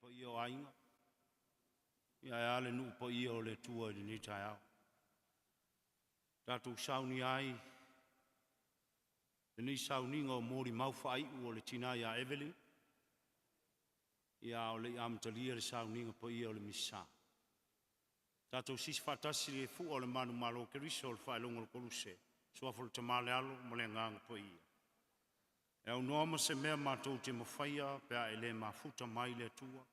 Paia o aiga, ia ae a le nuu paia o le Atua i lenei taeao. Tatou saunia ai lenei sauniga o molimau faaiu o le tina ia Evelyn, ia a o le i amatalia le sauniga paia o le Misa. Tatou sisi faatasi le fua o le manumalo o Keriso o le faailoga o le Koluse, suafa o le Tama le Alo ma le Agaga Paia. E aunoa ma se mea matou te mafaia pe a e le mafuta mai le Atua,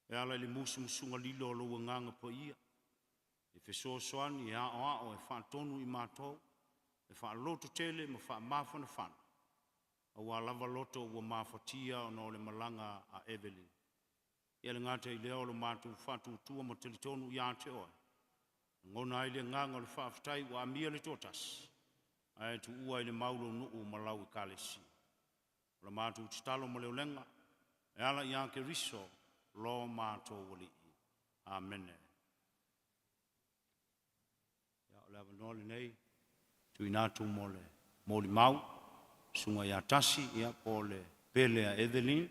e ala i le musumusuga lilo o lou Agaga Paia, e fesoasoani, e aoao, e faatonu i matou, e faalototele ma faamafanafana, aua lava loto ua mafatia ona o le malaga a Evelyn. Ia le gata i lea o lo matou faatuatua ma talitonu ia te oe, lagona ai le agaga o le faafetai ua amia le toatasi, ae tuua i le mau lou nuu ma lau ekalesia. O la matou tatalo ma le olega, e ala ia Keriso, lo matou Alii. Amene. Ia, o le avanoa lenei, tuuina atu mo le molimau, susuga ia Tasi, ia, po o le pele a Evelyn,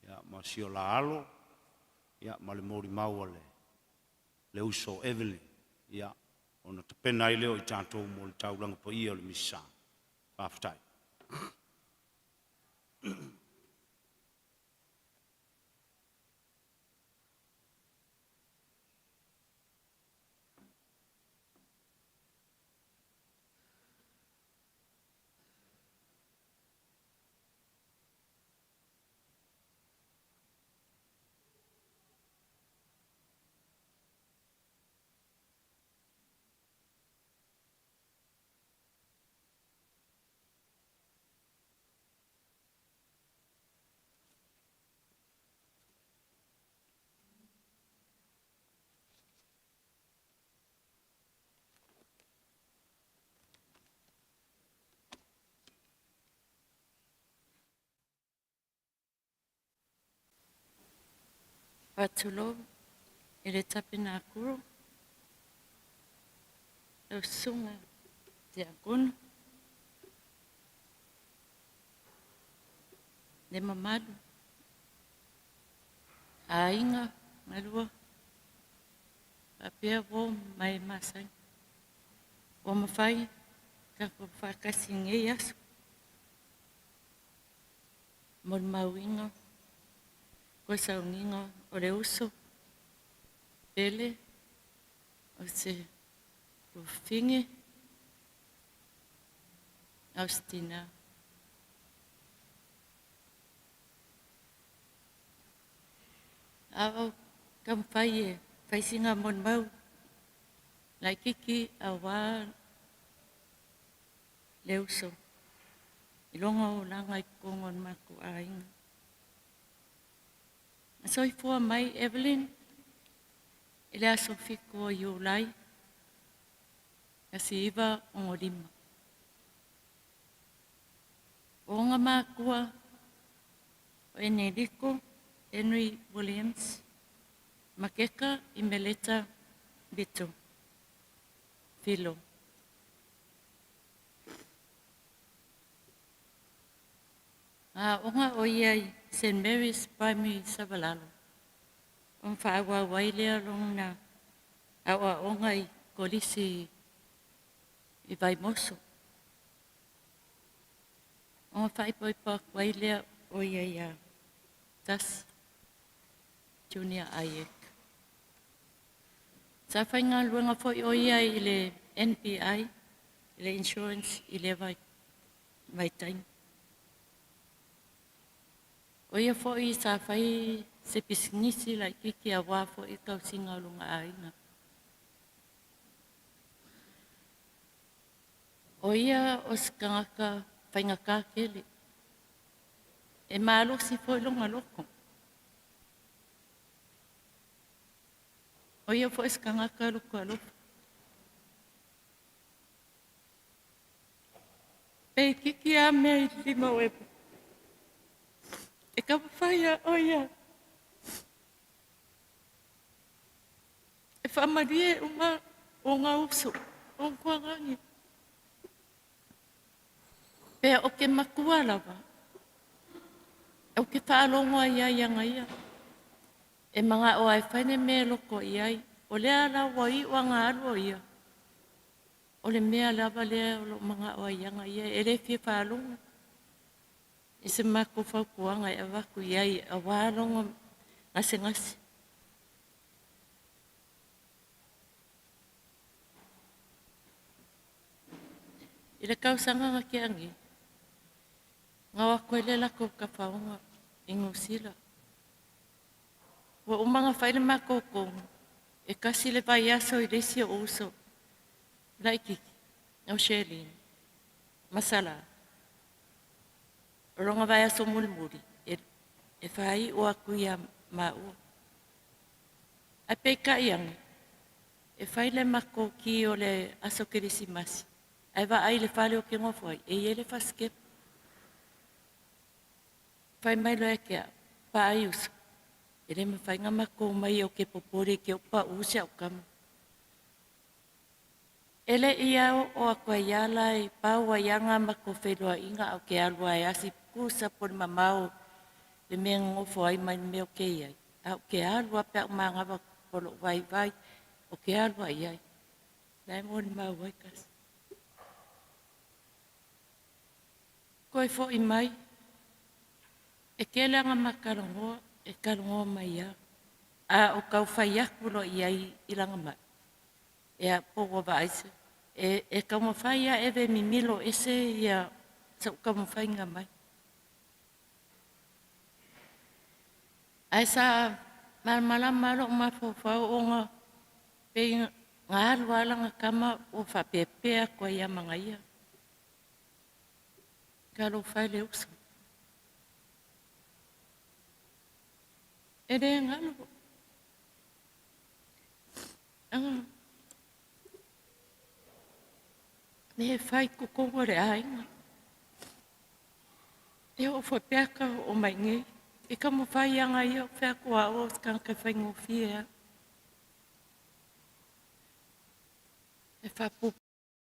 ia, ma si o la alo, ia, ma le molimau a le uso Evelyn, ia, ona tapena ai lea o i tatou mo le taulaga paia o le Misa. Faafetai. Faatulou i le tapenakulu, lau susuga Tiakono, le mamalu, aiga galua, faapea uo ma e masani. Ua mafai tatou faatasi i lenei aso. Molimauina toe sauniga o le uso pele o se tuafafine a o se tinā. A o taumafai e fai sina molimau laitiiti aua le uso i lona olaga i totonu o le matou aiga. Na soifua mai Evelyn i le aso 7 o Iulai 1965. O ona matua o Enerico Henry Williams ma Keka Imeleta Vito Filo. A aoga o ia i St. Mary's Primary Savalalo, ona faaauau ai lea lona aoaoga i Kolisi i Vaimoso. Ona faaipoipo atu ai lea o ia ia Tasi Junior Ayek. Sa faigaluega foi o ia i le NPI, i le insurance i lea vaitaimi. O ia foi sa fai se pisinisi laitiiti aua foi tausiga o lona aiga. O ia o se tagata faigata tele. E malosi foi lona loto. O ia foi se tagata loto alofa. Pe itiiti lava mea i lima o Epo. E taumafai lava o ia e faamalie uma ona uso, ona tualagi. Pea o ke matua lava, ou te faalogo ai ia ia ia. E maga'o a e fai le mea e loko i ai. O lea la ua iu aga alu o ia, o le mea lava lea o lo'o maga'o ai aga ia, e lē fia faalogo i se matou fautuaga e avatu i ai auā lona gasegase. I le tausaga na tea nei, na o atu ai le latou tafaoga i Niu Sila. Ua uma ona fai le matou tonu, e tasi le vaiaso i le isi o'u uso laitiiti o Shelin ma Salā. O lona vaiaso mulimuli e, e fāi'u atu ia māua. Ae peita'i ane, e fai le matou ki o le aso Kerisimasi, ae vaai i le fale o te nofo ai, e iai le fasikepa. Fai mai loa ia te a'u, paai uso, e lē mafai ona matou omai ou te popole i te o'u pa'ū si a'u tama. E le'i oo atu ai a la e pau ai a lena matou feiloaiga ae ou te alu lava e asi pusa po o le mamao le mea e nonofo ai mai le mea ou te i ai, ae ou te alu lava pe a ou manava o lo'u vaivai, ou te alu lava i ai. La e molimau ai kasi. Toe fo'i mai, e tele aga ma talanoa, e talanoa mai lava. A o tau fai atu loa i ai i laga mai, ia po ua vaai se, e, e taumafai lava e eve mimilo ese ia sa'u taumafaiga mai. Ae sa malamalama lava lo'u mafaufau ona pei na alu lava lana tama ua faapeapea atu ai lava ma gaia. Talofa e le uso. E le galo. Aga mea e fai totonu o le aiga. E oo foi pea ka oo mai nei. E taumafai aga ia o fai atu o au o se tagata e faigofie lava. E faapuupuu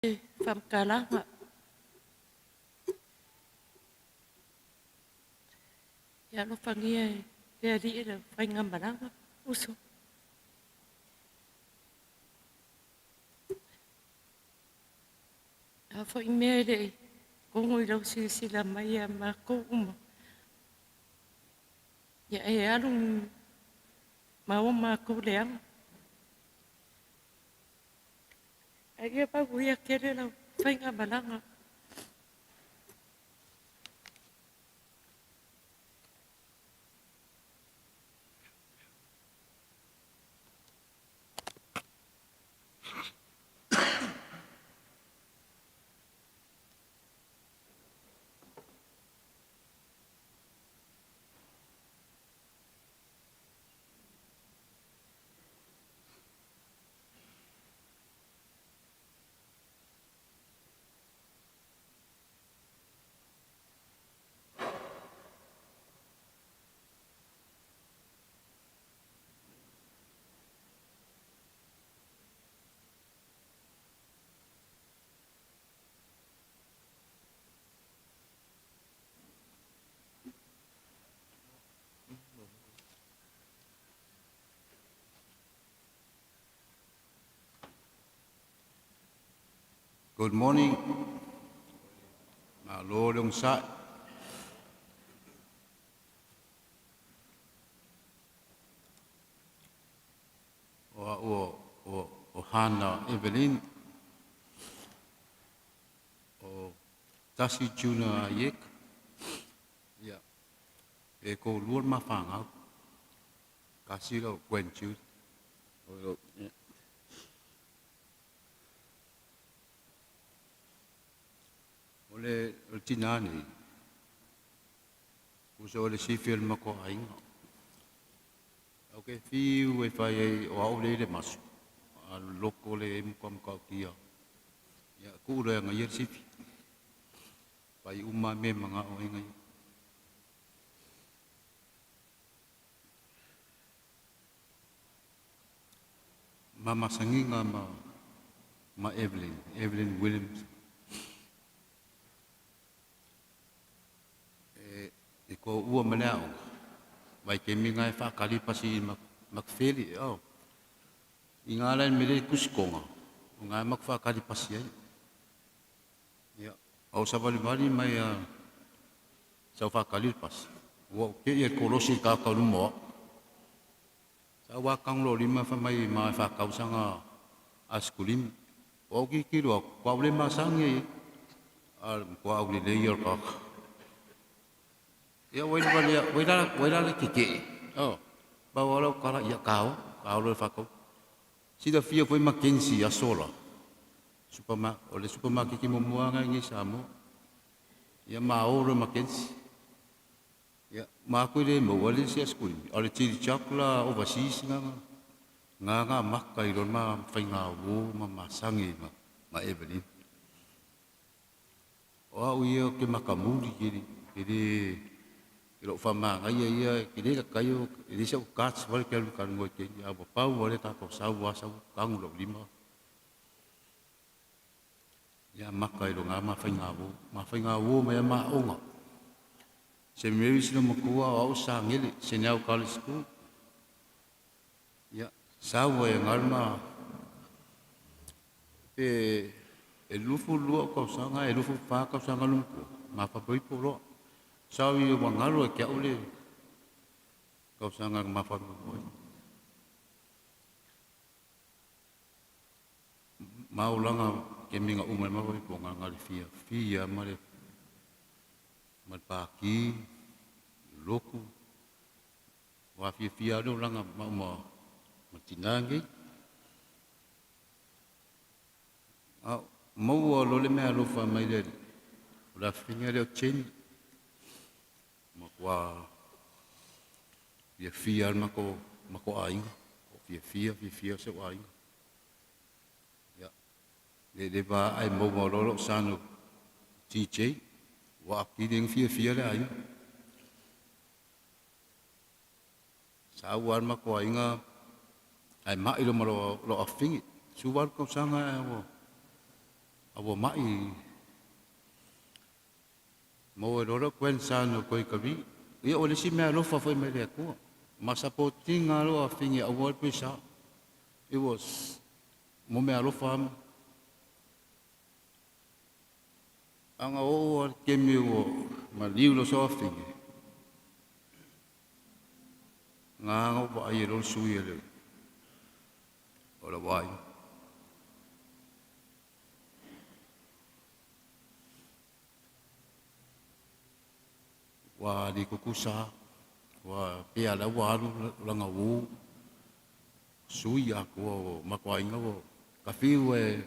le faamatalaga. Ia alofagia e le Alii le faigamalaga, uso. A foi mea e le i gogo i lau silasila mai ia matou uma, ia e alu ma o matou leaga. Ae ia manuia tele lau faigamalaga. Good morning. Malo le onosai. O a'u o, o, o Hana Evelyn o Tasi Juna Aiek. Ia, e toalua le ma fanau. Tasi lau grandchildren. O lo, ia. O le, o le tinā nei, uso o le sifi o le matua aiga. Au ke fiu e fai ai o au le i le maso. A loko le e muka muka o kia. Ia, ku le anga ia le sifi. Fai uma me manga o inga ia. Mama sangiga ma, ma Evelyn, Evelyn Williams. E, e ko ua ma le aoga. Vai ke minga e whakali pasi i ma Makfeli, oh. I ngā lai mele kuskonga, o ngā makwhakari pasi ai. Ia, au savalivali mai a sau whakari pasi. Ua ke ia kolosi ka kaulumoa. Sa wa kanglo lima fa mai ma whakausanga a skulimi. O ki kiro kwa ule masangi a kwa ule le ia ka. Ia wai wale wai la wai la ke ke. Oh. Ba wala kala ia kao, kao lo whakau. Sida fia foi Mackenzie a sola. Supermarket, o le supermarket ki momuanga ngi Samoa. Ia ma oro Mackenzie. Ia ma ko le mo wale se skuli. O le chili chakla overseas nga nga nga maka i ma whainga wo ma masangi ma ma Evelyn. O au ia ke makamuri ke ke le ke lo wha ia ia ke le kaio le sa kats wale ke alu kango ke ia wa pau wale ta ko sau wa sau kangu lo lima. Ia maka i lo ngā ma whainga wo ma whainga wo ma ia ma onga. Se Mary's no makua o au sa ngele se nau college school. Ia sa wa e ngalma e e lufu lua kau sanga e lufu wha kau sanga lumku ma whapoipo loa. Sau i wangalo e kia ule kau sanga ma whapoipo. Maulanga ke minga uma ma whapoipo ngā ngā fia fia ma le ma le pāki loku wā fia fia alo langa ma uma ma tinangi. A maua lo le mea alofa mai le o la finga leo cheni ma kua fia fia al mako mako ainga o fia fia fia fia se ainga. Ia le le va ai maua lo lo sano TJ wa akili ng fia fia le ainga. Sa ua al mako ainga ai mai lo malo lo afingi. Suwaru kau sanga ai wa awa mai mo e lolo kwen sano koi kavi. Ia o le si mea alofa foi mai le akua. Ma sapotinga lo afingi awa pe sa. It was mo mea alofa ama. Anga o a kemi o ma liu lo so afingi. Ngā ngau pa ai e lolo sui e le. O la wai. Wa li kukusa, wa pia la wa alu langa wu, sui a kua o makwa inga o, ka whiu e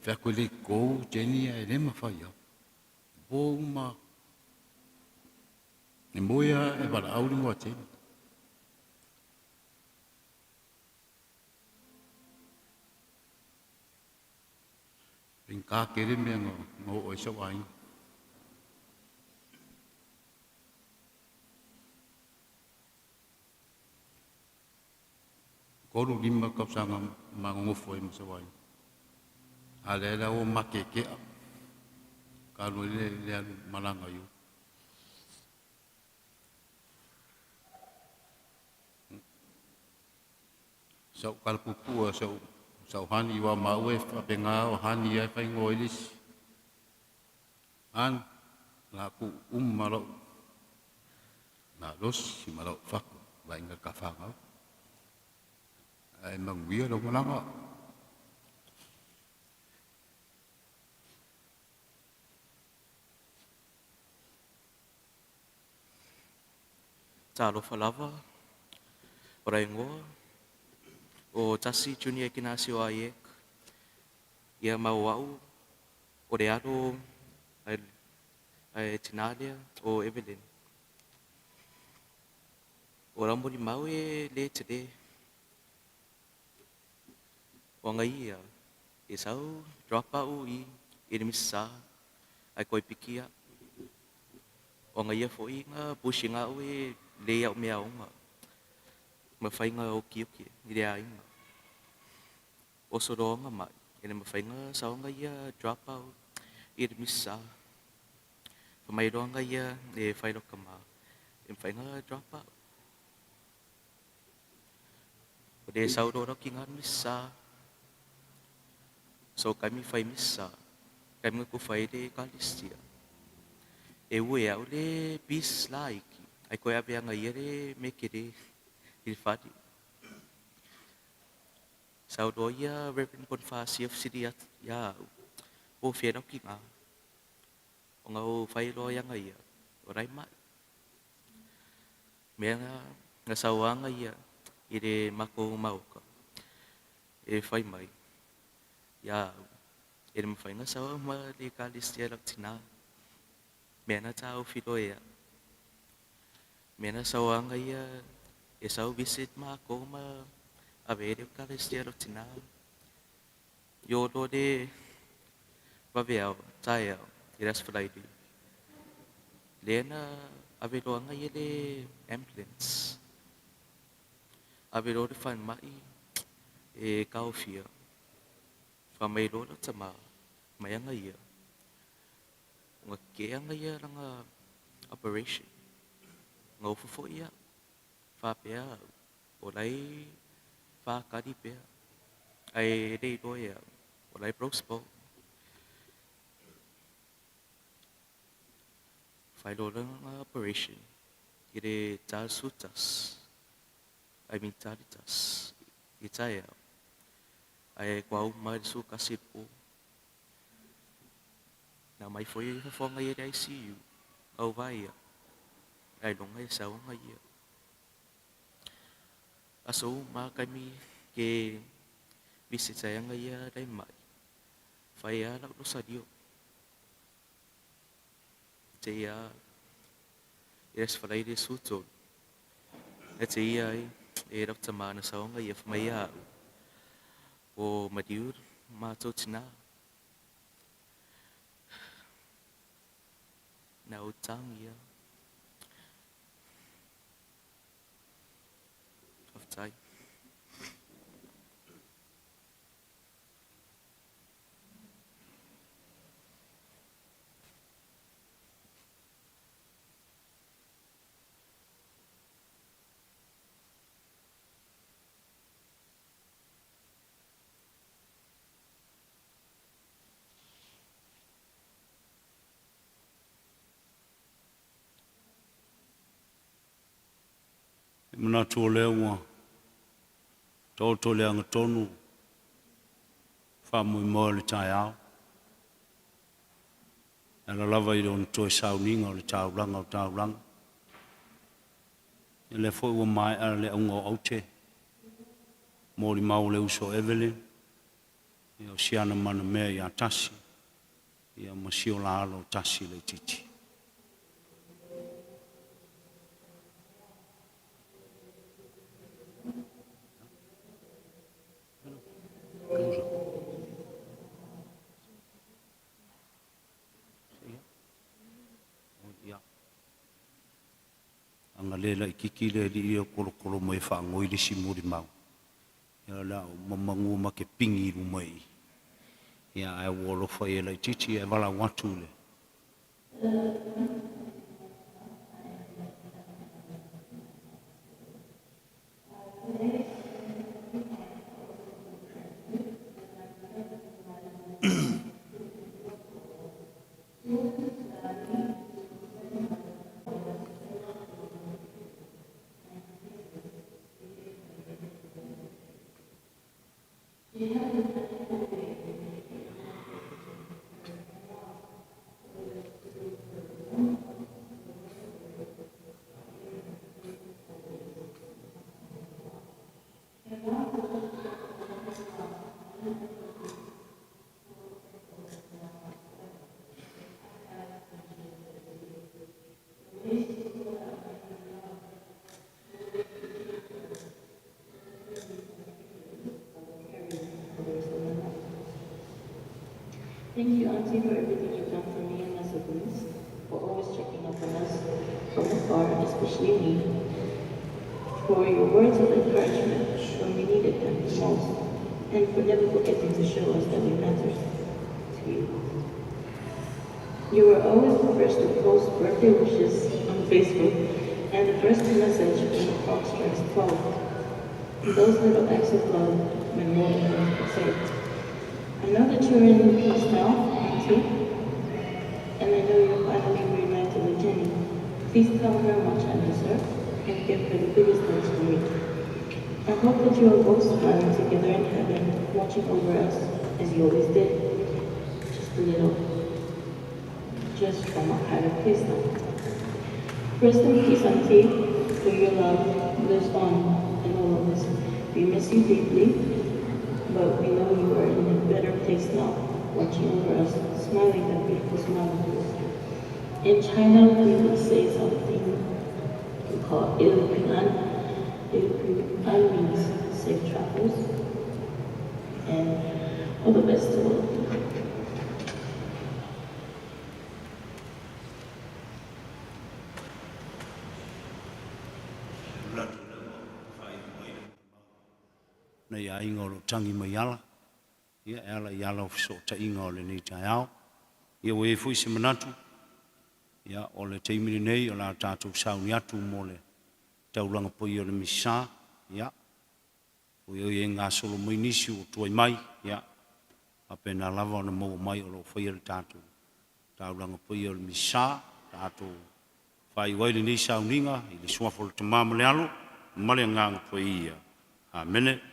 whea le kou, Jenny e le mawhai a. Po uma, e moea e wala auri mua Jenny. Ring kā kere mea ngā ngā o e sa wainga. Koru lima kausanga mangongofo e masa wainga. A le la o makekea. Ka lo le le alu malanga yo. Sau kalpupua sau sau hani wa maue fapenga o hani ai whai ngoilis. An la ku umma lo na los si malo faku wa inga ka whangau. Ai manguia lo malanga. Talofa lava, o raingoa, o tasi junior kinasi o aiek, ia mau au, o le alo ai, ai tinalia o Evelyn. O ramuri mau e le te le. O ngai ia, e sau drop au i i le misa, ai koi pikia. O ngai ia foi ngā bushi ngā au e le au mea onga. Ma whainga o kioki, i le ainga. O soroanga mai, e le mawhainga saonga ia drop out i le misa. Whamairoanga ia e whairoka mā, e mawhainga drop out. O le sau loa lau misa. So kaimi fai misa. Kaimi ku fai le ekalesia. E ue au le bis laiki. Ai koe ave anga ia le mekere i le fale. Sau loa ia Reverend Bonifacio fesili ia au. Po o fea lau kiga. O nga o fai loa ianga ia. O rai mai. Mea nga sauanga ia i le makou maoka. E fai mai. Ia au. E le mafai na sau ma le ekalesia lau tina. Mea na taofi loa e au. Mea na sauanga ia e sau visit makou ma ave ai le ekalesia lau tina. Io loa le vaveao, taeao, i le Aso Faraile. Lea na ave loaga ia le ambulance. Ave loa le falemai e taofia. Fa mai loa lau tama, mai aga ia. Ona ke aga ia lana operation. Nga ofo foi ia. Faapea au. O lai whakari pea. Ai e le iloa e au. O lai broke bone. Fai loa lana operation. I le 41. I mean 31. I taeao. Ae kua uma i le 11 i le po. Na mai foi e fafoga ia le ICU. Au vai ia. Ai longa e sauanga ia. Aso uma kaimi ke visit ai anga ia lai mai. Fai a lau rosario. Te ia i le Aso Faraile 13. E te ia ai e lau tama na sauanga ia fa mai ia au. O maliu matou tina. Na o tangi ia. Faafetai. E manatu o lea ua taoto le agatonu faamoemoe o le taeao. E ala lava i lona toe sauniga o le taulaga o taulaga. Ia lea foi ua maea le auga o aute, molimau o le uso Evelyn, ia o siana manamea ia Tasi, ia ma si ola alo o Tasi Leititi. Aga le laititi le alii e kolokolo mai e faagoi le isi molimau. Ia o le a ou mamagua ma ke pingi i luma i i. Ia ae ua alofa ia laititi ae valaau atu i le. Thank you, Auntie, for everything you've done for me and my siblings, for always checking up on us from afar, especially me, for your words of encouragement when we needed them the most, and for never forgetting to show us that we matter to you. You were always the first to post birthday wishes on Facebook and the first to message when the clock strikes 12. Those little acts of love meant more than words could say. I know that you are in peace now, Auntie, and I know you're finally reunited with Jenny. Please tell her how much I miss her and give her the biggest hugs from me. I hope that you are both smiling together in heaven, watching over us as you always did. Just a little, just from a higher place now. Rest in peace, Auntie, for your love lives on in all of us. We miss you deeply, but we know you are in a better place now, watching over us, smiling that beautiful smile of yours. In China, we would say something we call 一路平安. 一路平安 means safe travels, and all the best to all of you. Nei aiga o loo tagi mai ala ia e ala i ala o fesootaiga o lenei taeao. Ia ua iai foi se manatu ia o le taimi lenei o le a tatou sauni atu mo le taulaga paia o le Misa ia oi e gasolo mai nisi ua tuai mai ia faapena lava ona maua mai o loo faia le tatou taulaga paia o le Misa tatou faaiu ai lenei sauniga i le suafa o le Tamā ma le Alo ma le Agaga Paia. Amene.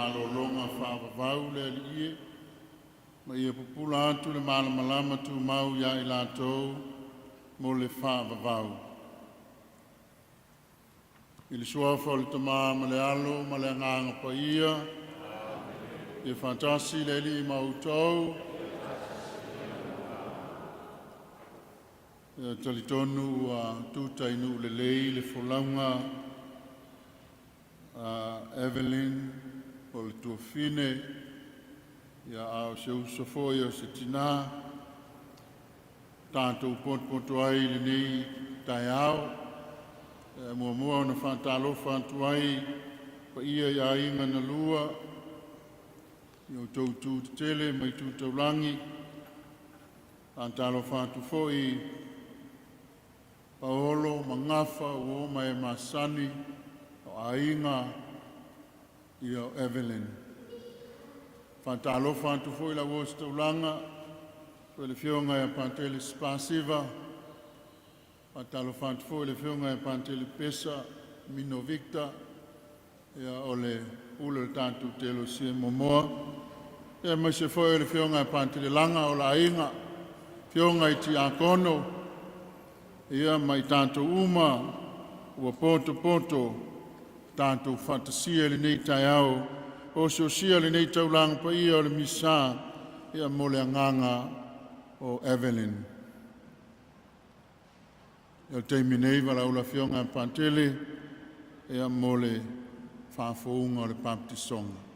malologa faavavau le Alii e, ma ia pupula atu le malamalama tumau ia i latou mo le faavavau. I le suafa o le Tama ma le Alo ma le Agaga Paia, ia faatasi le Alii ma outou. Ia talitonu ua tuta i nuu lelei le folauga a Evelyn o le tuafafine, ia a o se uso foi o se tinā, tatou potopoto ai i lenei taeao. E muamua ona faatalofa atu ai i paia i aiga na lua, i outou itu tetele ma itu taulagi. Faatalofa atu foi i Paolo ma Gafa, uo ma e masani o aiga ia o Evelyn. Faatalofa atu foi i lau Ositaulaga, foi le afioga ia Patele Sipasiva, faatalofa atu foi i le afioga ia Patele Pesa Mino Victor, ia o le pule o le tatou telosia momoa. Ia aemaise foi o le afioga ia Patele Laga o le aiga, afioga i Tiakono, ia ma i tatou uma ua poto poto tatou faatasia i lenei taeao, osiosia lenei taulaga paia o le Misa, ia mo le agaga o Evelyn. O le taimi nei valaau le afioga ia Patele ia mo le faafouga o le baptisoga.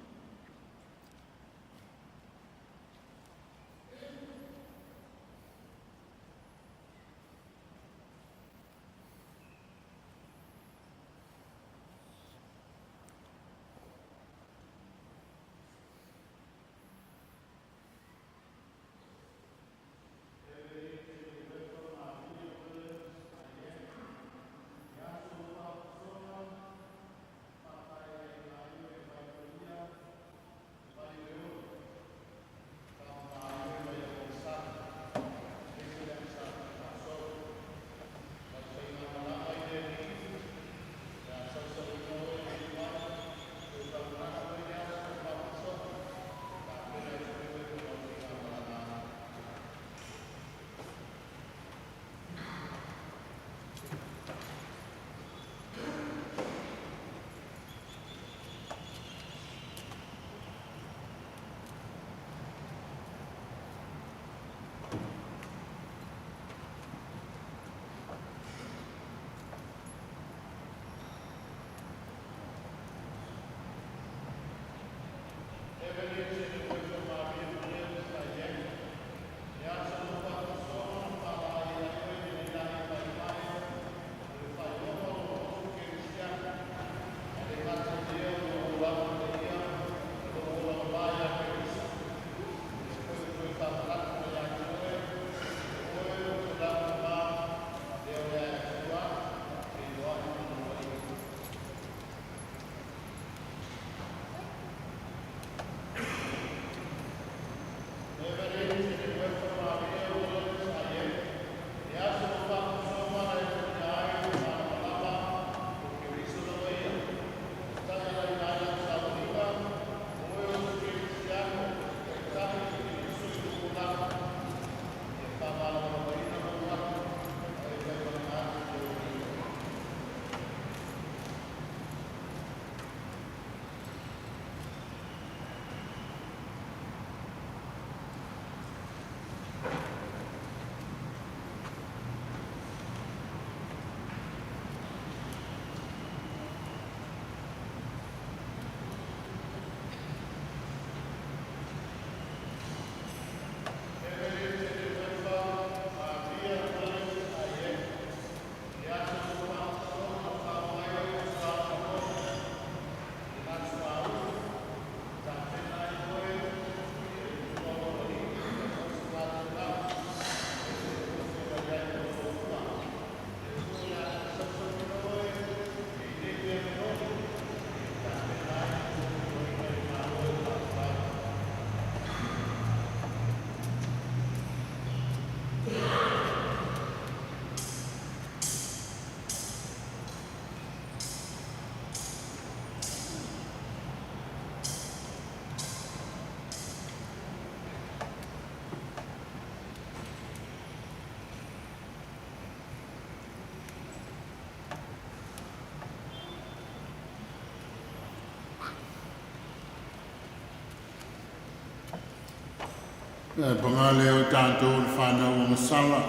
Ia paga lea o tatou le fanau agasala,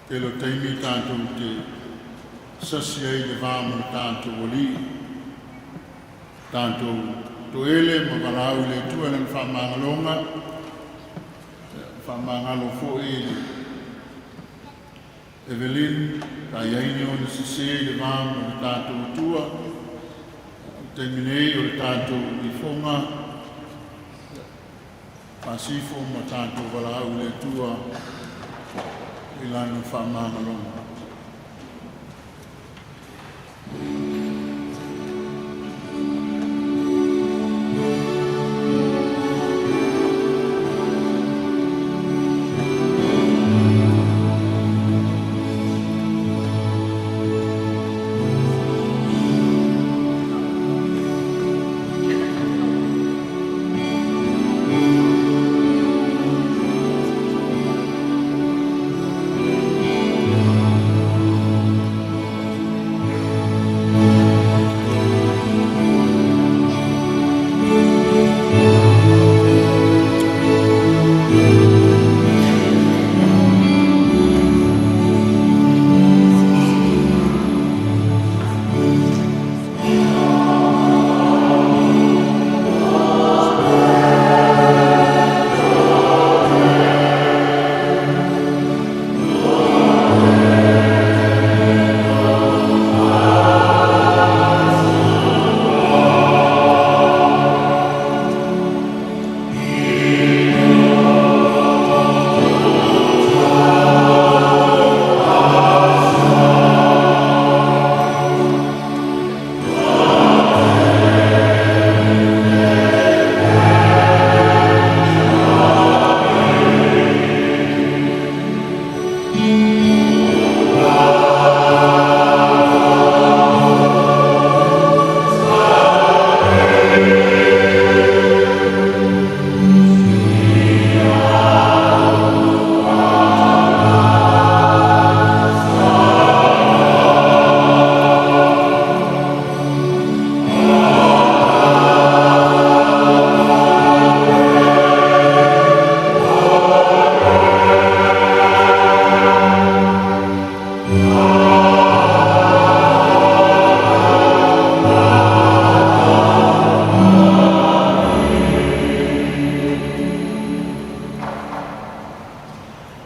tele o taimi tatou te sasi ai le va ma le tatou Alii. Tatou toele ma valaau i le Atua i Lana faamagaloga, faamagalo foi i le Evelyn, sa i ai ni ona sese i le va ma le tatou Atua. O le taimi nei o le tatou ifoga, faasifo ma tatou valaau i le Atua i Lana faamagaloga.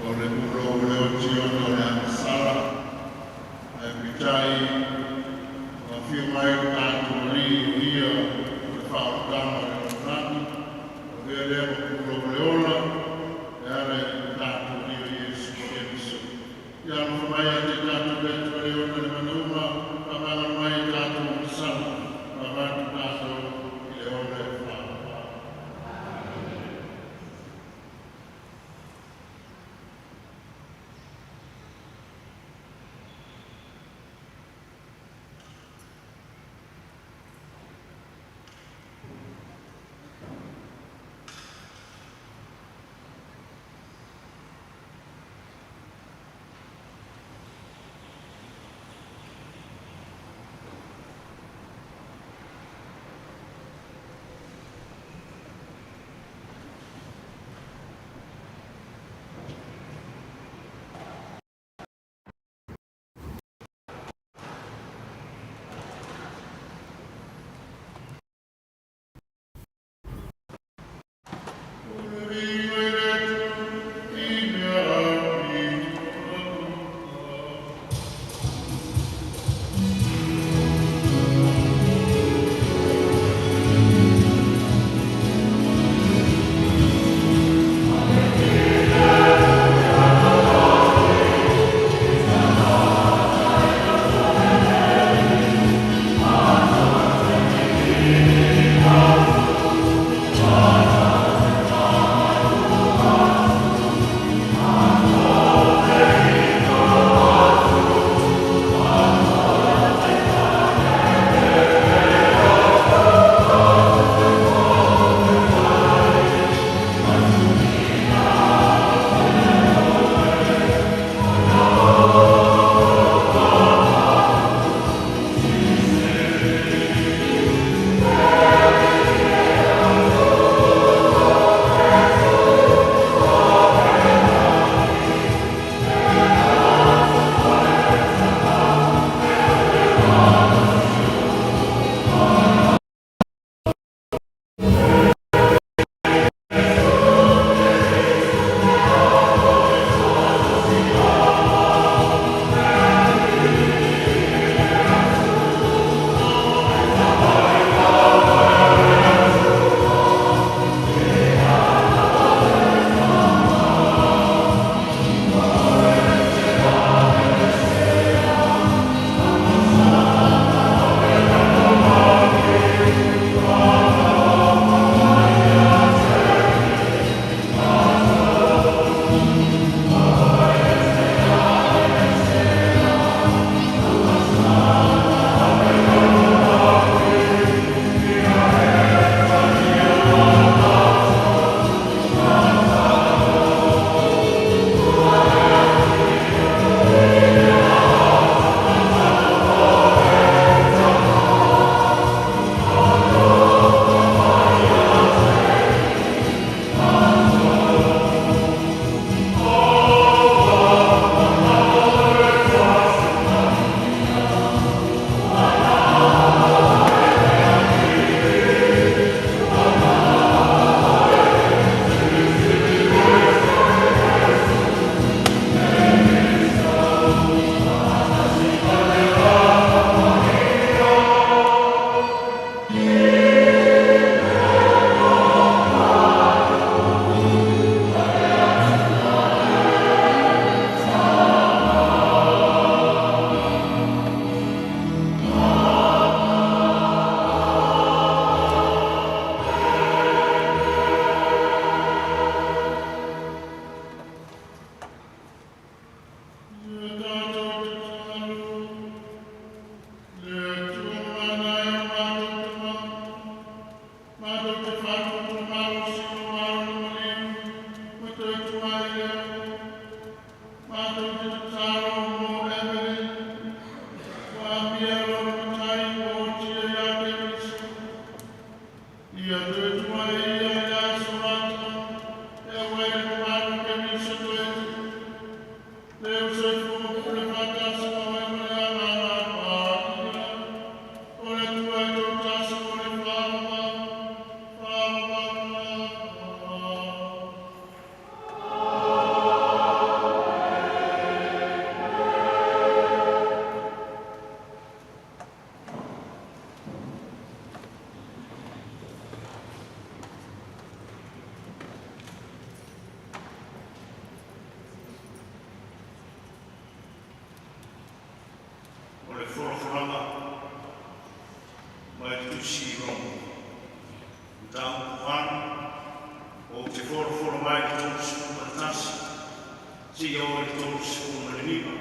O le pulou le o Tiono le agasala, ae peitai ua afio mai lo tatou Alii o Ia o le faaolataga o le lalolagi, ua avea lea ma pulou le ola e ala i le tatou Alii o Iesu Keriso. Ia alofa mai ia te tatou le Atua le ona le mea uma, faamagalo mai i tatou agasala, ma avatu tatou i le ola e fa'apapa. O le folafolaga mai le Tusi i Roma, Mataupu 8, ou te folafola mai le 31 seia oo i le 35,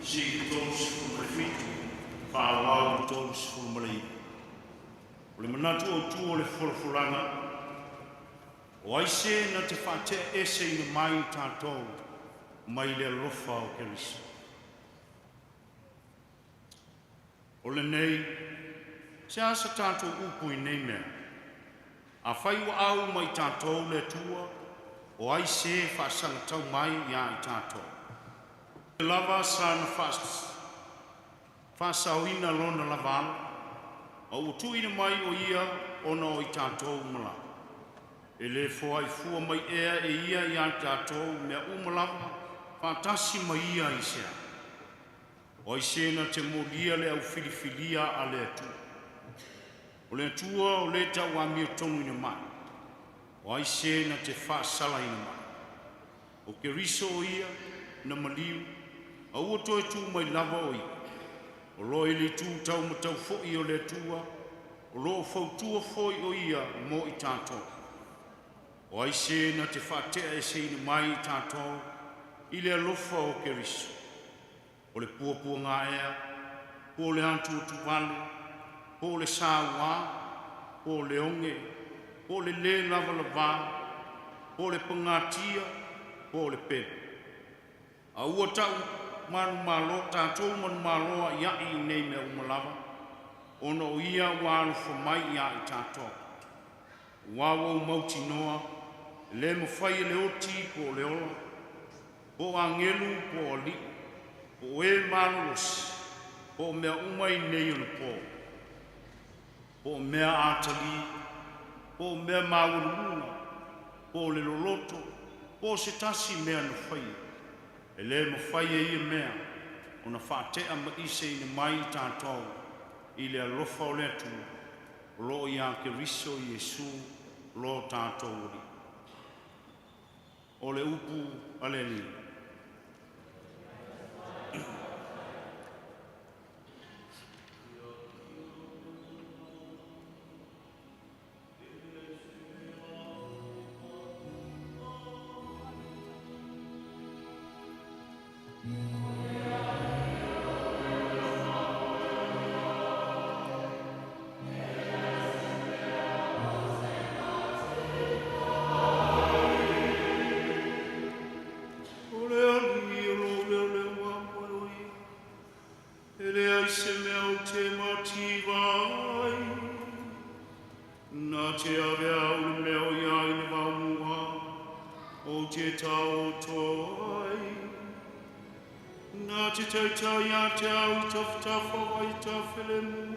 sii le 37, faaauau le 39. O le manatu autu o le folafolaga, o ai se na te faate'a mai i tatou mai le alofa o Keriso? O lenei, se a sa tatou upu i nei mea? Afai ua au ma i tatou le Atua, o ai se e faasagatau mai ia i tatou? Lava sa na faasaoina lona lava Alo, a ua tuuina mai o ia ona o i tatou uma lava. E le foai fua mai ea e ia ia i tatou mea uma lava faatasi ma ia i sea? O ai se na te molia le au filifilia a le Atua? O le Atua o le tauamiotonu mai. O ai se na te faasalaina mai? O Keriso o ia na maliu, a ua toe tu mai lava o ia. O lo o i le itu taumatau foi o le Atua, o lo o fautua foi o ia mo i tatou. O ai se na te faate'a mai i tatou i le alofa o Keriso? O le puapuaga ea, po o le atuatuvale, po o le sauā, po o le oge, po o le lē lavalavā, po o le pagatia, po o le pelu. A ua ta'u manumalo tatou manumalo a'ia'i i nei mea uma lava, ona o ia ua alofa mai iā i tatou. Auā ua ou mautinoa, e lē mafai e le oti po o le ola, po o agelu po o ali'i, po o e malolosi, po o mea uma i nei ona pō, po o mea atalī, po o mea maualuluga, po o le loloto, po o se tasi mea na faia, e lē mafai e ia mea ona faate'ama'iseina mai i tatou i le alofa o le Atua o loo ia Keriso Iesu lo tatou Alii. O le upu a le Alii. O le Alii o lou leoleoa moe o ia, e leai se mea ou te mativa ai. Na te ave au le mea o ia i le vaomua, ou te taoto ai. Na te taitai ia te au i tafatafa o vaitafelemu,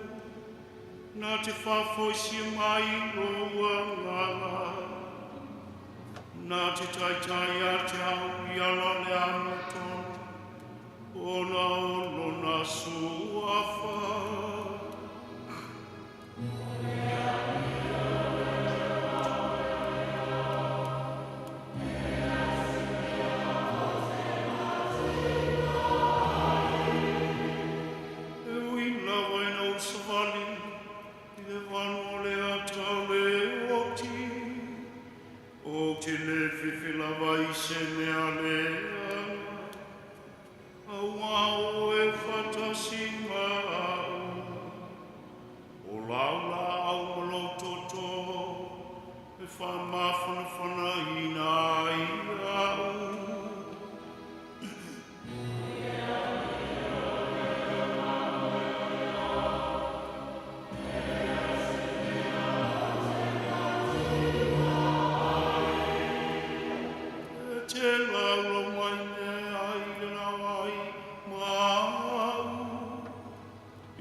na te faafoisia mai lou agaga. Na te taitai ia te au i ala o le amiotonu, ona o lona suafa. E ui lava ina ou savali i le vanu o le ata o le oti, ou te le fefe lava i se mea leaga.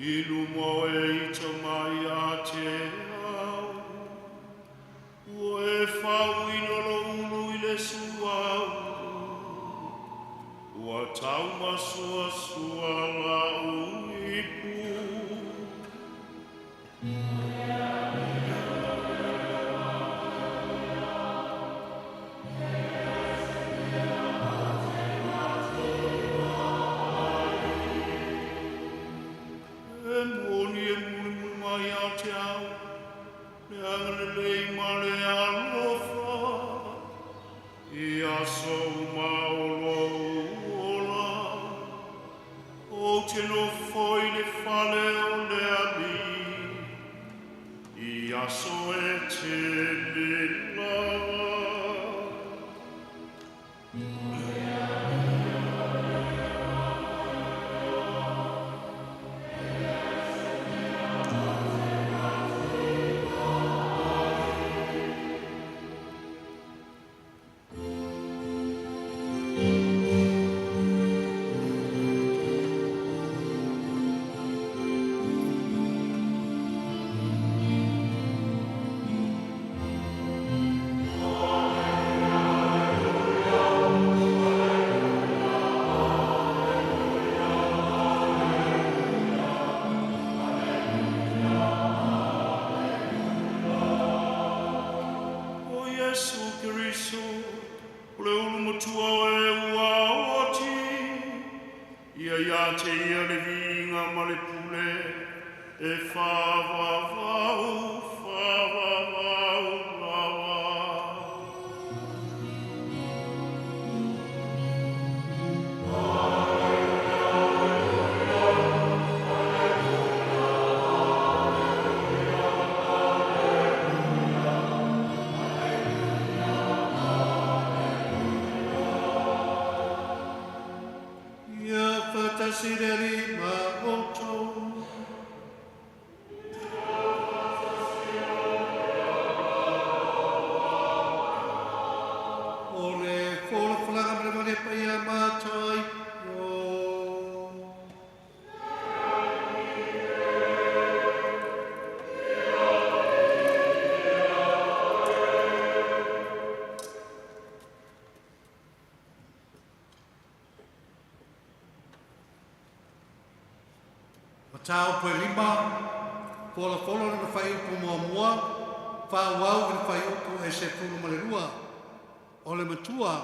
I luma o e ita mai a te au. Ua e fauina lo ulu i le suau. Ua taumasuasua lau ipu. E moni e mulimuli mai a te au, le agalelei ma le alofa, i aso uma o lou ola. Ou te nofo i le fale o le Alii, i aso e tele lava. O Iesu Keriso, o le ulu matua o e ua oti, ia ia te ia le viiga ma le pule, e faavavau, faavavau lava. Ia faatasi le Alii ma outou. O le folafolaga ma le male paia Mataio. Mataupu e 5, folafolo lona fuaiupu muamua, faaauau i le fuaiupu e 12. O le matua,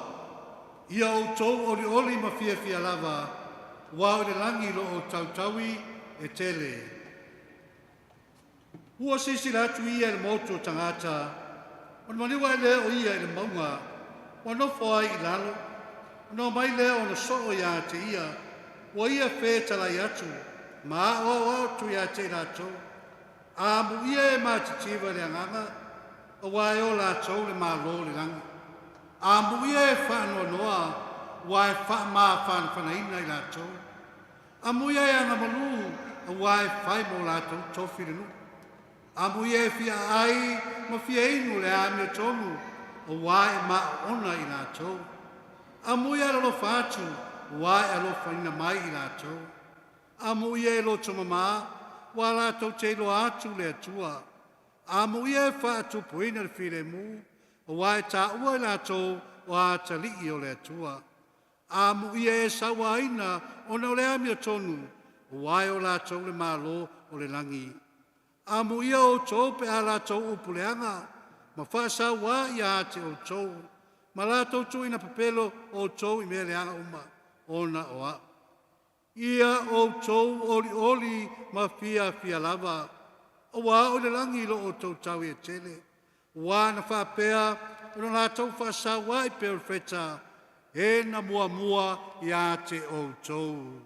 ia outou olioli ma fiafia lava, ua o i le lagi lo o tautaui e tele. Ua silasila atu ia i le motu o tagata, ona maliu ae lea o ia i le mauga, ua nofo ai i lalo, ona omai lea ona soo ia te ia, ua ia fetalai atu, ma aoao atu ia te i latou. Amuia e matitiva i le agaga, auā e o latou le Malo o le lagi. Amuia e faanoanoa, ua e faamafanafanaina i latou. Amuia e agamalu, auā e fai mo latou tofi le nuu. Amuia e fia ai ma fia inu le amiotonu, auā e maoona i latou. Amuia e alolofa atu, ua e alofaina mai i latou. Amuia e loto mamā, ua latou te iloa atu le Atua. Amuia e faatupuina le filemu, auā e taua i latou o atalii o le Atua. Amuia e sauaina ona o le amiotonu, ua e o latou le Malo o le lagi. Amuia outou pe a latou upuleaga, ma faasauā ia te outou, ma latou tuuina pepelo outou i mea leaga uma, ona o au. Ia outou olioli ma fiafia lava, auā o i le lagi lo outou taui e tele. Ua na faapea ona latou faasauā i perofeta, e na muamua ia te outou.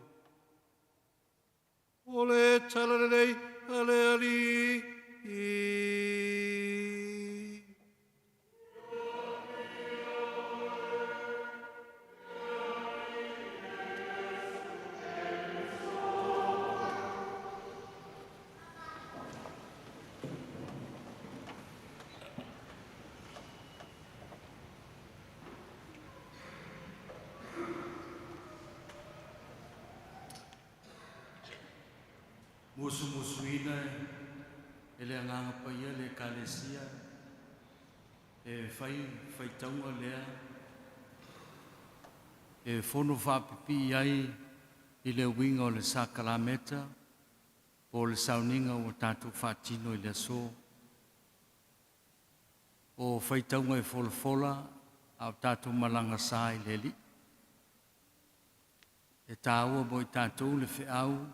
O le tala lelei a le Alii. Musumusuina e le Agaga Paia le Ekalesia e fai faitauga lea e fono faapipii ai i le uiga o le sakalameta po o le sauniga ua tatou faatino i le aso. O faitauga e folafola a o tatou malaga sa i le Alii. E taua mo i tatou le feau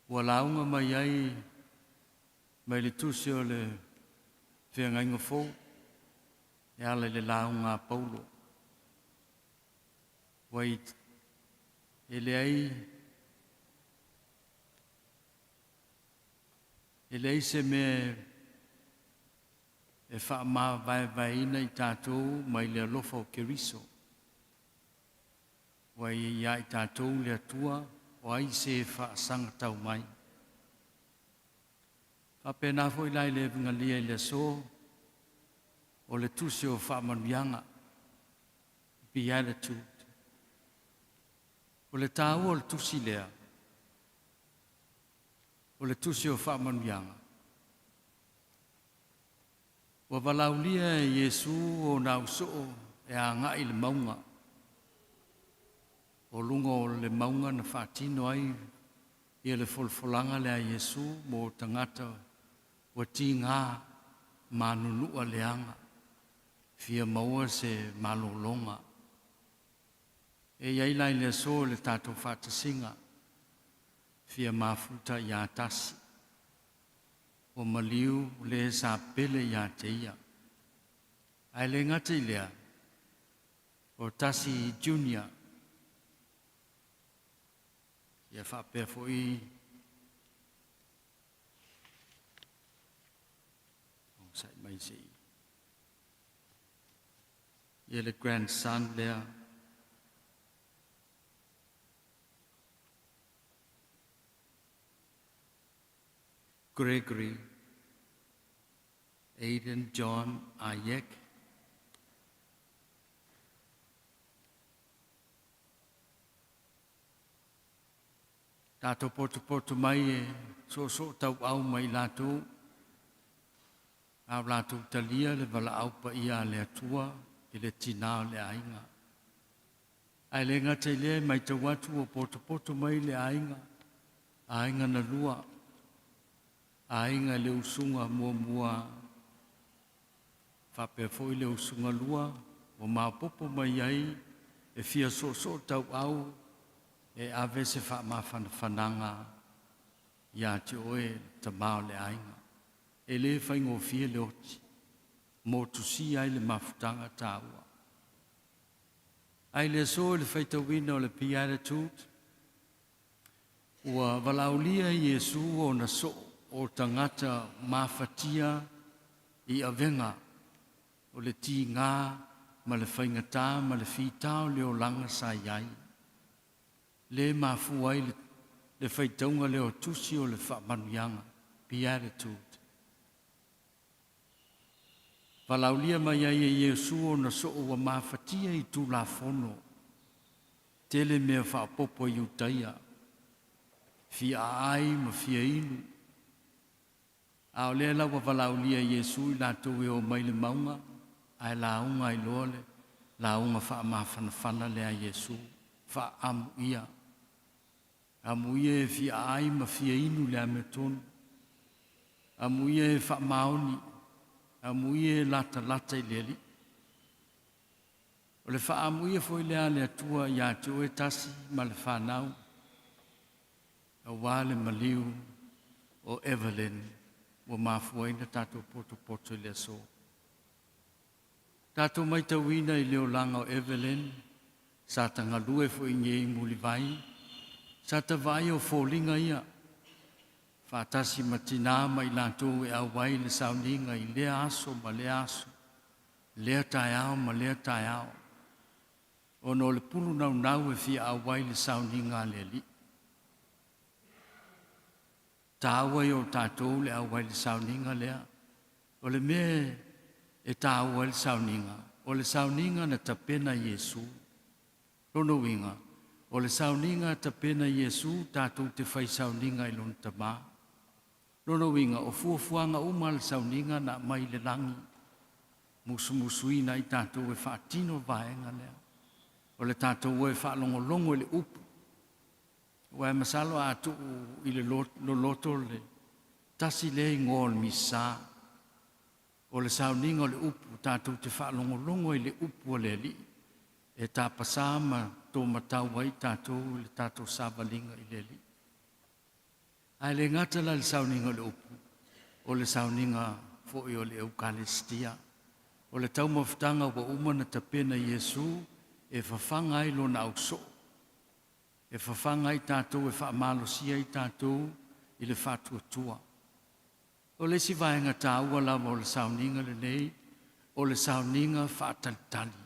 ua lauga mai ai mai le tusi o le Feagaiga Fou e ala i le lauga a Paulo. Ua e leai e leai se mea e faamavaevaeina i tatou mai le alofa o Keriso. Ua ia i tatou le Atua o ai se faasagatau mai. Faapena foi la i le Evegalia i le aso o le tusi o faamanuiaga, Beatitude. O le taua o le tusi lea, o le tusi o faamanuiaga, ua valaaulia e Iesu ona ausoo e agai i le mauga. O luga o le mauga na faatino ai ia le folafolaga lea a Iesu mo tagata ua tiga manunua leaga, fia maua se malologa. E i ai la i le aso le tatou faatasiga, fia mafuta ia tasi, ua maliu le sa pele ia te ia. Ae le gata i lea, o Tasi Junior, ia faapea foi onosai mai se i ia le grandson lea, Gregory Aiden John Ayek. Tatou potopoto mai e soosoo tauau mai latou, a o latou talia le valaau paia a le Atua i le tinā o le aiga. Ae le gata i lea e matau atu ua potopoto mai le aiga, aiga na lua, aiga le usuga muamua faapea foi le usuga lua, ua maopoopo mai ai e fia soosoo tauau e ave se faamafanafanaga ia te oe tamā o le aiga. E le faigofie le oti, motusia ai le mafutaga taua. Ae le aso i le faitauina o le Beatitude, ua valaaulia Iesu ona soo o tagata mafatia i avega o le tiga ma le faigata ma le fita o le olaga sa i ai. Le mafua ai le faitauga lea o tusi o le faamanuiaga, Beatitude. Valaaulia mai ai e Iesu ona soo ua mafatia i Tulafono, tele mea faaopoopo i Iutaia, fia aai ma fia inu. A o lea la ua valaaulia e Iesu i latou e o mai le mauga, ae lauga ai loa le lauga faamafanafana lea a Iesu, faaamuia. Amuia e fia aai ma fia inu le amiotonu. Amuia e faamaoni, amuia e latalata i le Alii. O le faaamuia foi lea a le Atua ia te oe Tasi ma le fanau, aua le maliu o Evelyn ua mafua ai na tatou potopoto i le aso. Tatou matauina i le olaga o Evelyn, sa tagalue foi nei i Mulivai, sa tavaai o foliga ia, faatasi ma tinā ma i latou e auai le sauniga i lea aso ma lea aso, lea taeao ma lea taeao, ona o le pulu naunau e fia auai le sauniga a le Alii. Taua ia o tatou le auai le sauniga lea. O le mea e taua ai le sauniga, o le sauniga na tapena Iesu. Lona uiga, O le sauniga tapena Iesu tatou te fai sauniga i lona Tama. Lona uiga, o fuafuaga uma a le sauniga na aumai i le lagi, musumusuina ai tatou e faatino le vaega lea. O le tatou o e faalogologo i le upu. Aua e masalo a tuu i le loloto le tasi lea igoa o le Misa, o le sauniga o le upu, tatou te faalogologo ai i le upu a le Alii e tapasā ma tōmatau ai tatou i le tatou savaliga i le Alii. Ae le gata la i le sauniga o le upu, o le sauniga foi o le Eukalisitia. O le taumafataga ua uma ona tapena Iesu e fafaga ai lona ausoo, e fafaga ai tatou, e faamalosia ai tatou i le faatuatua. O le isi vaega taua lava o le sauniga lenei, o le sauniga faatalitali.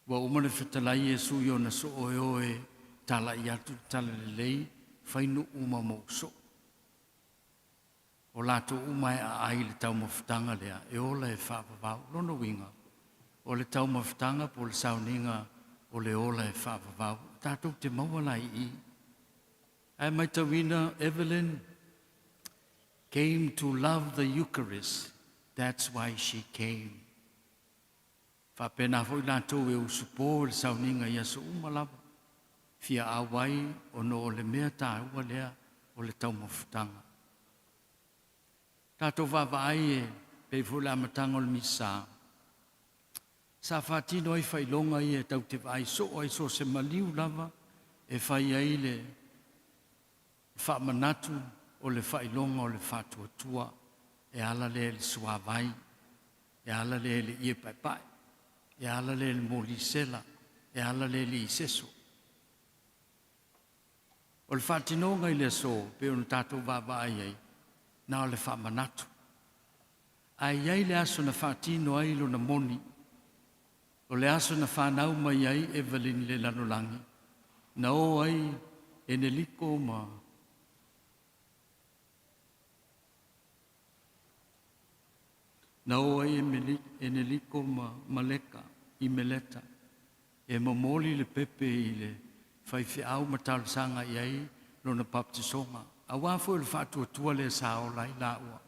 Ua uma ona fetalai Iesu i ona soo e o e talai atu le talalelei, fai nuu ma mou soo. O latou uma e aai i le taumafataga lea, e ola e faavavau. Lona uiga, o le taumafataga po o le sauniga o le ola e faavavau. Tatou te maua la i i. Ae matauina Evelyn came to love the Eucharist, that's why she came. Faapena foi latou e usupo i le sauniga i aso uma lava, fia auai ona o le mea taua lea o le taumafataga. Tatou vaavaai e pei foi le amataga o le Misa, sa faatino ai faailoga ia e tau te vaai soo ai so o se maliu lava e fai ai le faamanatu o le faailoga o le faatuatua e ala lea i le suavai, e ala lea i le ie paepae, e ala lea i le molisela, e ala lea i le iseso. O le faatinoga i le aso pei ona tatou vaavaai ai, na o le faamanatu. Ae i ai le aso na faatino ai lona moni, o le aso na fanau mai ai Evelyn i le lalolagi, na o ai Eneliko ma na o ai Eneliko ma Maleka i Meleta e momoli le pepe i le faifeau ma talosaga i ai lona baptisoga. Aua foi o le faatuatua lea sa ola ai laua.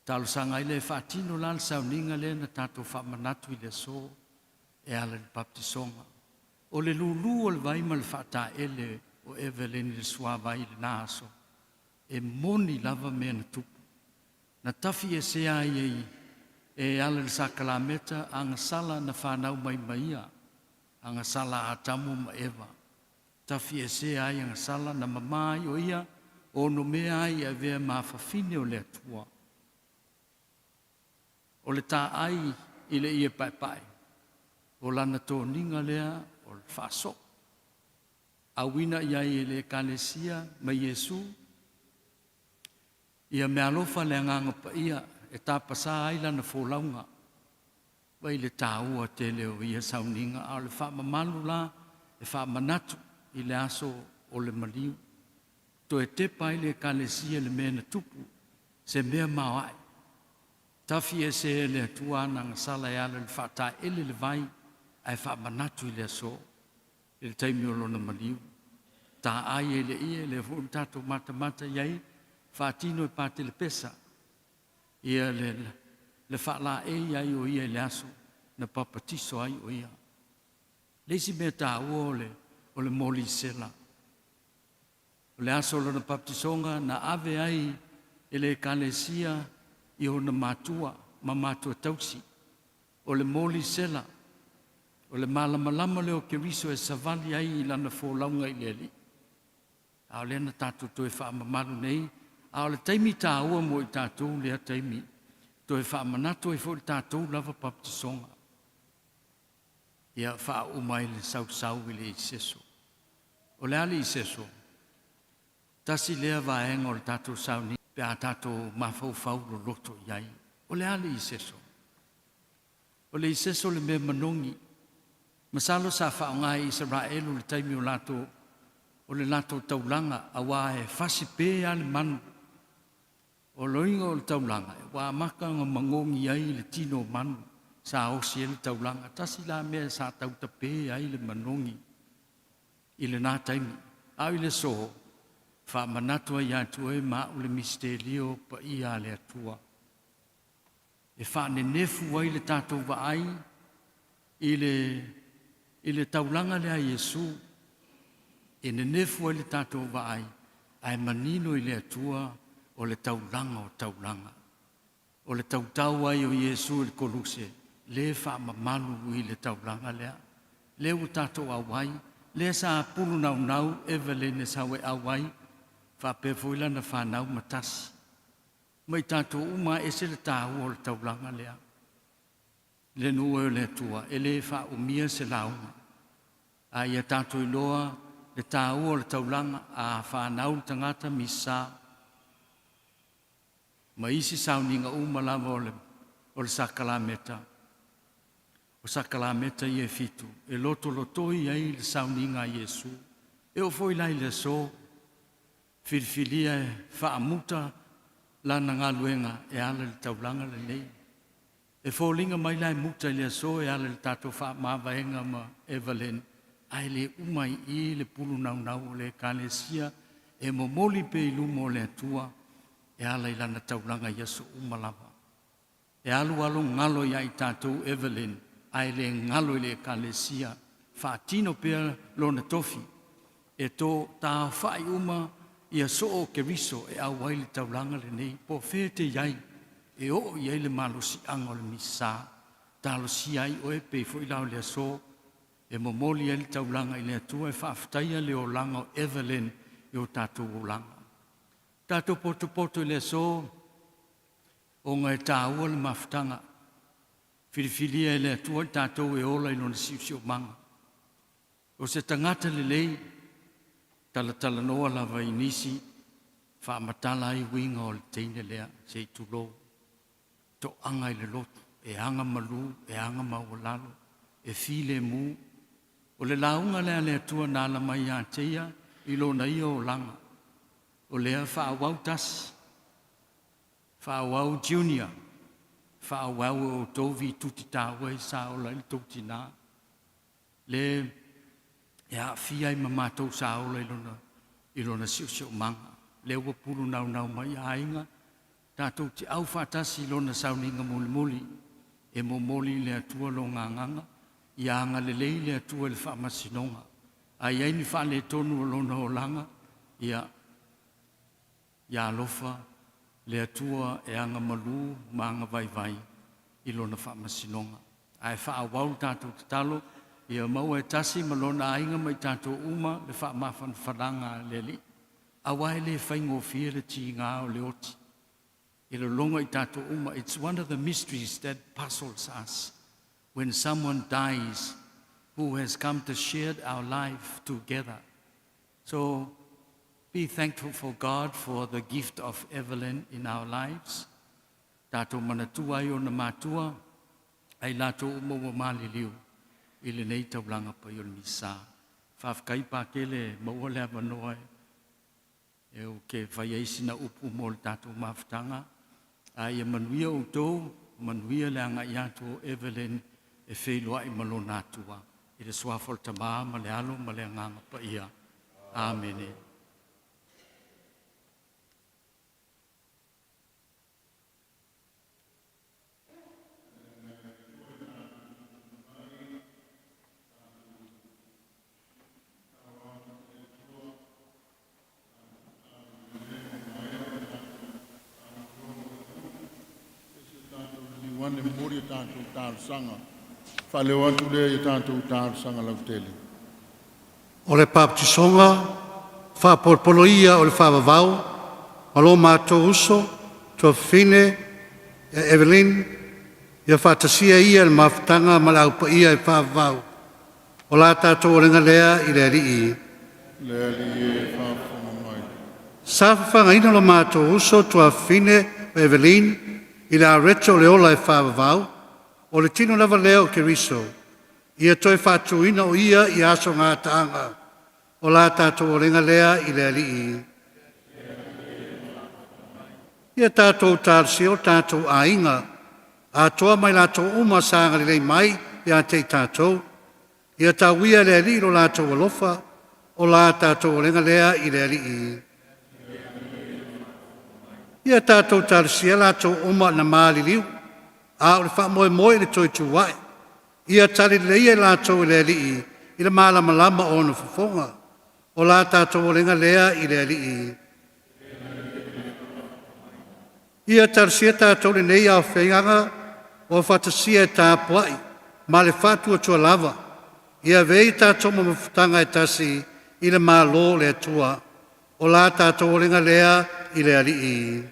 Talosaga ai lea e faatino la le sauniga lea na tatou faamanatu i le aso e ala i le baptisoga. O le lulu o le vai ma le faataele o Evelyn i le suavai i lena aso, e moni lava mea na tupu. Na tafi esea ai e e ala i le sakalameta agasala na fanau mai ma ia, agasala a Atamu ma Eva. Tafi esea ai agasala na mama ai o ia, onomea ai e avea ma afafine o le Atua. O le taai i le ie paepae, o lana toniga lea o le faasoo. Auina i ai e le Ekalesia ma Iesu ia meaalofa le Agaga Paia e tapasā ai lana folauga. Vai le taua tele o ia sauniga, a o le faamamalu la e faamanatu i le aso o le maliu. Toe tepa ai le Ekalesia i le mea na tupu, se mea maoae. Tafi ese e le Atua ana agasala e ala i le faataele le vai ae faamanatu i le aso i le taimi o lona maliu. Taai ai le ie, lea foi ua tatou matamata i ai, faatino e Patele Pesa ia le, le faalaei ai o ia i le aso na papatiso ai o ia. Le isi mea taua o le, o le molisela. O le aso o lona baptisoga na ave ai e le Ekalesia i ona matua ma matua tausi. O le molisela, o le malamalama lea o Keriso e savali ai i lana folauga i le Alii. A o lea na tatou toe faamamalu nei, a o le taimi taua mo i tatou lea taimi, toe faamanatu ai foi le tatou lava baptisoga. Ia faauma ai le sausau i le iseso. O le a le iseso? Tasi lea vaega o le tatou sauni pe a tatou mafaufau loloto i ai. O le a le iseso? O le iseso le mea manogi. Masalo sa faaaoga e Isaraelu i le taimi o latou o le latou taulaga aua e fasi pe lava le manu. O loiga o le taulaga, ua amata ona magogi ai le tino o manu. sa osi ai le taulaga. Tasi la mea sa tautapē ai le manogi i lenā taimi. A o i le aso, faamanatu ai ia te oe ma a'u le misitelio paia a le Atua. E faanenefu ai le tatou vaai i le i le taulaga lea a Iesu. E nenefu ai le tatou vaai ae manino i le Atua o le taulaga o taulaga. O le tautau ai o Iesu i le koluse, lē faamamalu i le taulaga lea. Lea ua tatou auai, lea sa pulunaunau Evelyn e sau e auai, faapea foi lana fanau ma tasi. Ma i tatou uma ese le tāua o le taulaga lea. Le nuu e o le Atua, e lē faaumia se lauga. A ia tatou iloa le tāua o le taulaga a fanau le tagata misa ma isi sauniga uma lava o le, o le sakalameta. O sakalameta ia e fitu, e lotolotoi ai le sauniga a Iesu. E oo foi la i le aso, filifilia e faamuta lana galuega e ala i le taulaga lenei. E foliga mai la e muta i le aso e ala i le tatou faamavaega ma Evelyn, ae le uma ai i le pulu naunau o le Ekalesia e momoli pea i luma o le Atua e ala i lana taulaga i aso uma lava. E alu alu galo iā i tatou Evelyn, ae le galo i le Ekalesia. Faatino pea lona tofi e to taofa'i uma ia soo o Keriso e auai le taulaga lenei po o fea te i ai e oo i ai le malosi'aga o le Misa. Talosia ai oe pei foi la o le aso e momoli ai le taulaga i le Atua e faafetaia le olaga o Evelyn i o tatou olaga. Tatou potopoto i le aso ona e tāua le mafutaga. Filifilia e le Atua i tatou e ola i lona si'osi'omaga. O se tagata lelei, talatalanoa lava i nisi, faamatala ai uiga o le teine lea, se i tulou. Toaga i le lotu, e aga malū, e aga maualalo, e filemu. O le lauga lea a le Atua na ala mai iā te ia i lona ia olaga. O lea faaauau tasi, faaauau junior, faaauau e outou vituti tāua i sa ola ai le tou tinā. Le e aafia ai ma matou sa ola i lona, i lona siosiomaga. Lea ua pulu naunau mai aiga, tatou te au faatasi i lona sauniga mulimuli, e momoli i le Atua loga agaga, ia agalelei le Atua i le faamasinoga. A i ai ni faaletonu o lona olaga, ia, ia alofa le Atua e agamalu ma agavaivai i lona faamasinoga. Ae faaauau le tatou tatalo, ia maua e tasi ma lona aiga ma i tatou uma le faamafanafanaga a le Alii. Aua e le faigofie le tigā o le oti. E lologa i tatou uma. It's one of the mysteries that puzzles us when someone dies who has come to share our life together. So be thankful for God for the gift of Evelyn in our lives. Tatou manatua ai ona matua, ai latou uma ua maliliu i lenei taulaga paia o le Misa. Faafetai Pakele maua le avanoa e ou te fai ai sina upu mo le tatou mafutaga. A ia manuia outou, manuia le aga'i atu o Evelyn e feiloa'i ma lona Atua. I le suafa o le Tamā ma le Alo ma le Agaga Paia. Amene. Ane momoli o tatou talosaga. Faaleo atu lea i tatou talosaga lautele. O le papatisoga faapolopolo ia o le faavavau ma lo matou uso tuafafine e Evelyn ia faatasia ia le mafutaga ma le aupaia e faavavau. O la tatou olega lea i le Alii. Le Alii e faafofoga mai. Sa fafagaina lo matou uso tuafafine o Evelyn i le areto o le ola e faavavau, o le tino lava lea o Keriso, ia toe faatuina o ia i aso gataaga. O la tatou olega lea i le Alii. Ia tatou talosia o tatou aiga. Atoa mai latou uma sa agalelei mai ia te i tatou. Ia tauia le Alii lo latou alofa, o la tatou olega lea i le Alii. Ia tatou talosia latou uma na maliliu, a o le faamoemoe i le toe tu ae. Ia talileleia i latou e le Alii i le malamalama o ona fofoga. O la tatou olega lea i le Alii. Ia talosia tatou lenei aofaiga ua faatasia e tapuai ma le faatuatua lava. Ia avea i tatou ma mafutaga e tasi i le Malo o le Atua. O la tatou olega lea i le Alii.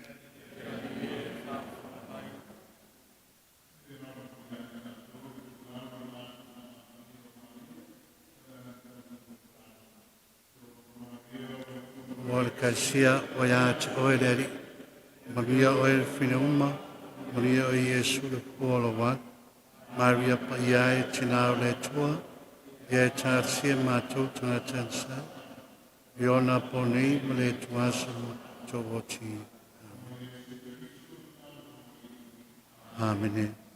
Mo le Ekalesia ua ia te oe le Alii, manuia oe le fine uma, manuia oe Iesu le pua o lou alo. Maria paia e tina o le Atua, ia e talosia matou tagata sa, i ona po nei ma le tuasa ma tou oti. Amene.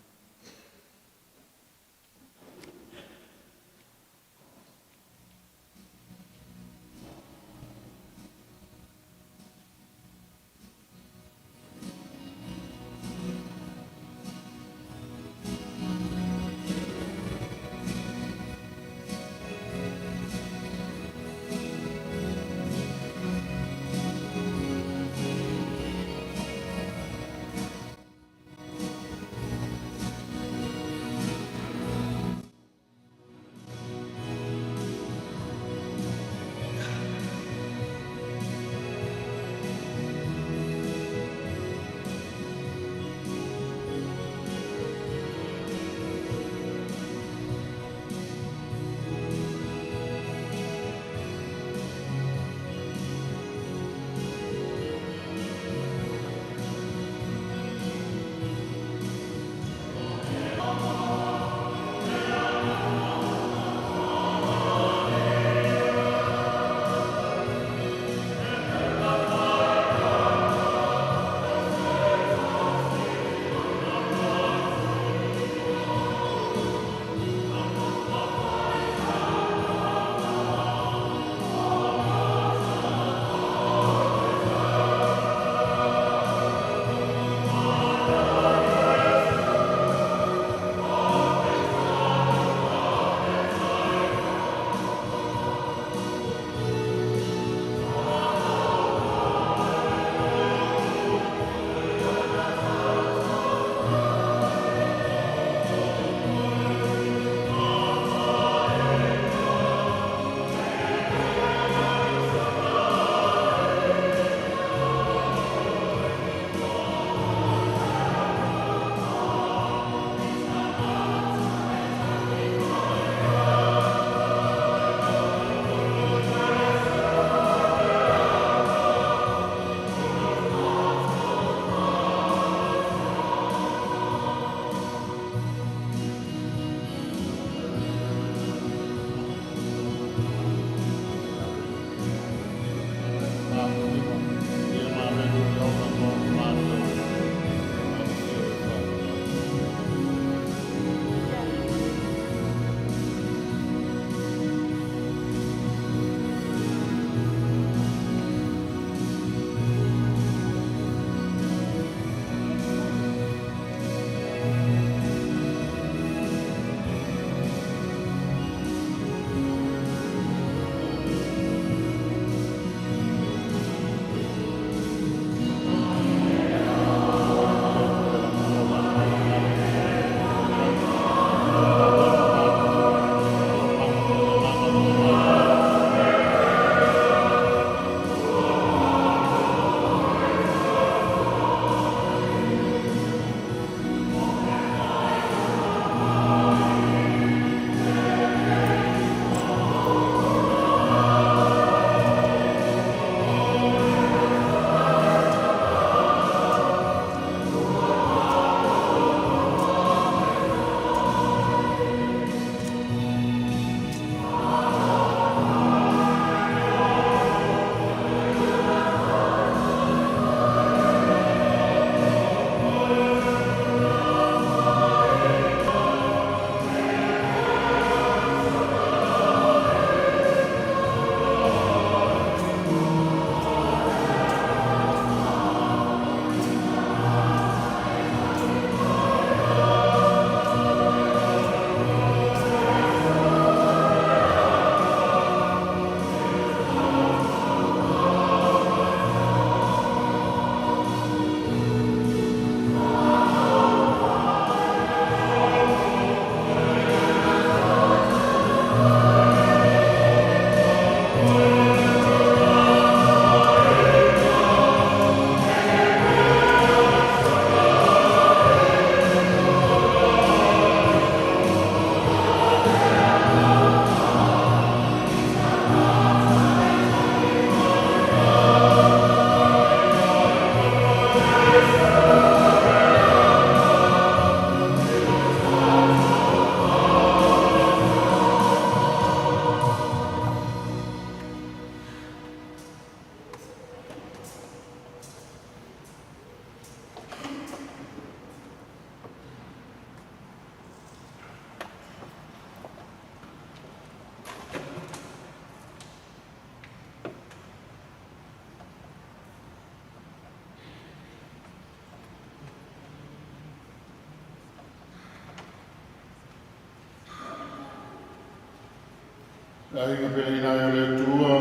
Aiga pele ina o le Atua,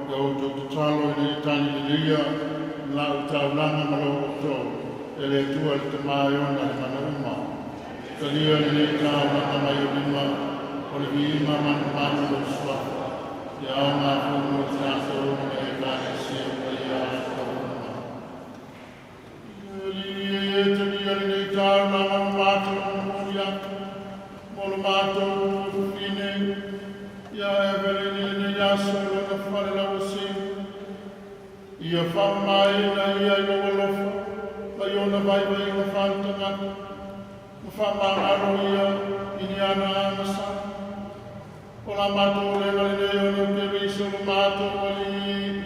ia outou tatalo ina ia tali leleia lau taulaga ma lo outou, e le Atua le Tama e ona le mana uma. Talia lenei taulaga mai ou lima, o le viiga manumanu o lou suafa, ia aoga foi mo le tatou ma le Ekalesia paia atoa uma. Alii e, talia lenei taulaga ma matou momoli atu, mo lo matou tuafafine, ia Evelyn i lenei aso i lona falelauasi. Ia faamamaina ia i lou alofa, ma i ona vaivaiga faaletagata, ma faamagalo ia i ni ana agasala. O la matou olega lenei ona o Keriso lo matou Alii.